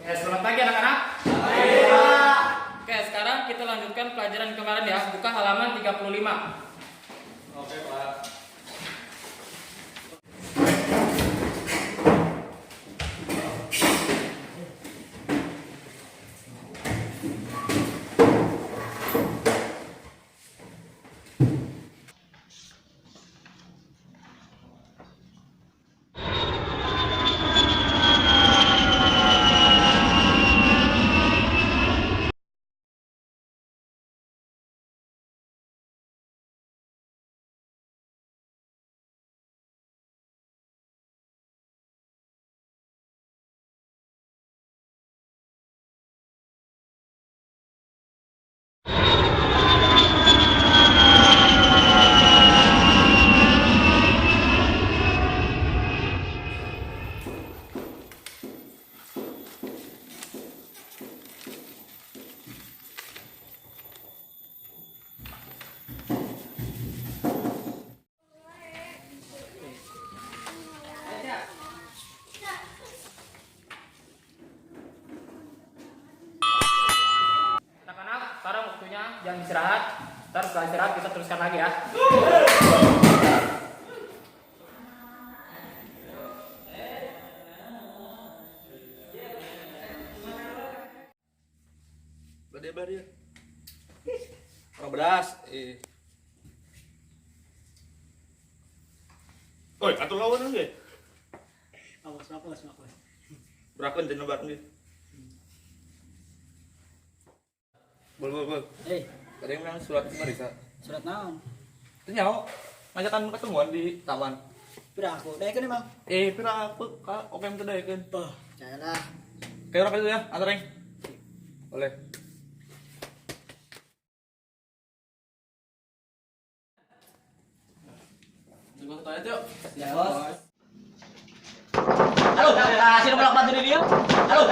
Ya, selamat pagi anak-anak. Oke, sekarang kita lanjutkan pelajaran kemarin ya. Buka halaman 35. Oke, Pak. Anak-anak, sekarang waktunya jangan istirahat. Ntar setelah istirahat kita teruskan lagi ya. Belah belah dia. Orang beras. Eh. Oi, atuh lawan ge. Awas, awas, awas. Berakeun cenah bareng ge. Bol bol bol. Eh, Ada yang menang surat Marisa. Surat naon? Teu nyaho. Ngajakan ketemuan di taman. Pira aku, daekeun emang. Eh, pira aku ka oke teu daekeun. Bah, lah. Kayak orang itu ya, antar yang. Boleh. Tunggu ke toilet yuk. Ya, bos. Halo, sino bolak batu di dia? Halo,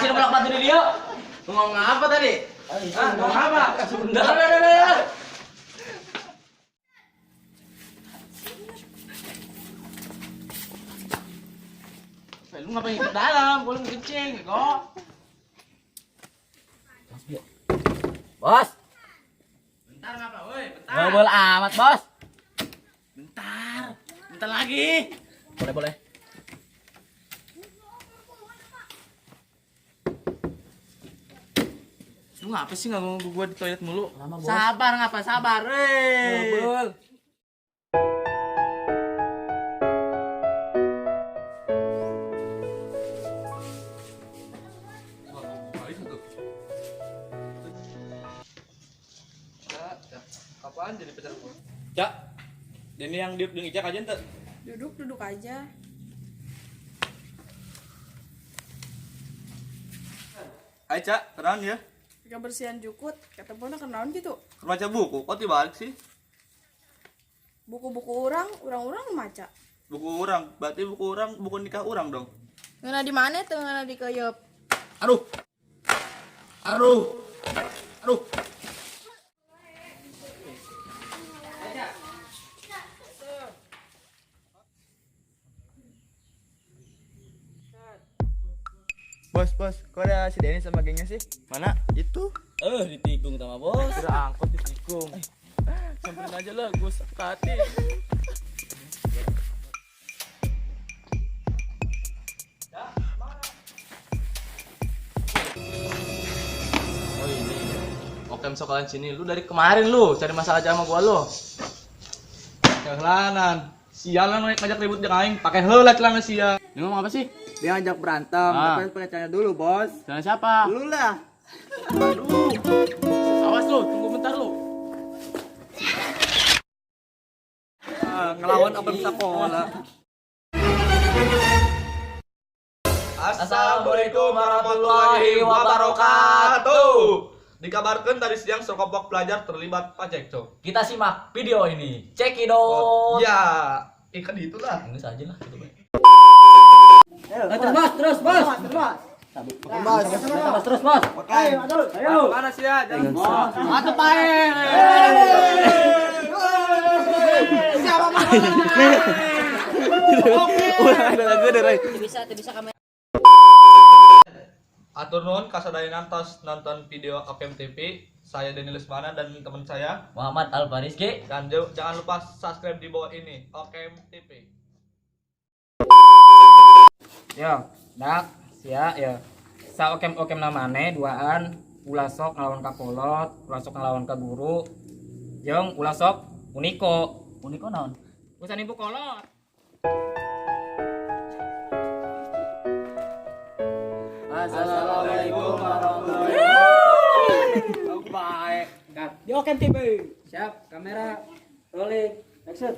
sino bolak batu di dia? Lu ngomong apa tadi? Ah, ngomong apa? Sunda. Eh, lu ngapain ke dalam? Gua lu mau kencing, kok. Bos, Bentar ngapa, woi? Bentar. ngobol amat, Bos. Bentar. Bentar lagi. Boleh, boleh. Lu ngapa sih nggak ngomong gua di toilet mulu? Lama, Bos. Sabar ngapa? Sabar, woi. Ngobrol. Kapan jadi pacar gua? Cak, ini yang diuk jeung Icak aja ente. Duduk duduk aja. Ayo Cak, tenang ya. Kebersihan jukut, kata pona kenaon gitu. Keur maca buku, kok dibalik sih? Buku-buku orang, orang-orang maca. Buku orang, berarti buku orang, buku nikah orang dong. Ngena di mana tuh ngena di keyep. Aduh. Aduh. Aduh. Bos, bos, kok ada si Denny sama gengnya sih? Mana? Itu. Ditikung sama bos. Kira angkot ditikung. Samperin aja lah, gue sakit hati. Oh ini. Oke, sok kalian sini. Lu dari kemarin lu cari masalah aja sama gua lu. Jalanan. Sialan lu ngajak ribut jeung aing, pakai heula celana sia. Ini ngomong apa sih? Dia ngajak berantem, Ah. tapi harus pakai celana dulu, bos. Celana siapa? Lu lah. Aduh. Awas lu, tunggu bentar lu. Ngelawan apa bisa sekolah. Assalamualaikum warahmatullahi wabarakatuh. Dikabarkan tadi siang sekelompok pelajar terlibat cekcok. Kita simak video ini. Cekidot. Ya, ikan itulah. Ini saja lah gitu, Bay. Terus bos, terus bos. Bos, Terus terus bos. Ayo, Ayo. Mana sih ya? Jangan. Atuh pae. Siapa mana? Bisa kamera. Atur nuhun kasadayana tos nonton video Okem TV. Saya Denny Lesmana dan teman saya. Muhammad Alvaris G. Dan jangan lupa subscribe di bawah ini. Okem TV. Yo, dak, sia, ya. Sa okem-okem namane duaan, ulah sok ngelawan ka kolot, ulah sok ngelawan ka guru. Jeung ulah sok uniko. Uniko naon? Usaha nipu kolot. Assalamualaikum warahmatullahi wabarakatuh. Di Okem TV. Siap, kamera rolling, action.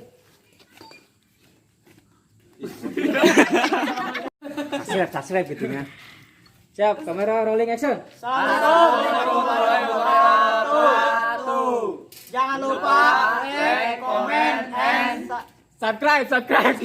Subscribe, subscribe gitu ya. Siap, kamera rolling, action. Jangan lupa like, comment, and Subscribe, subscribe.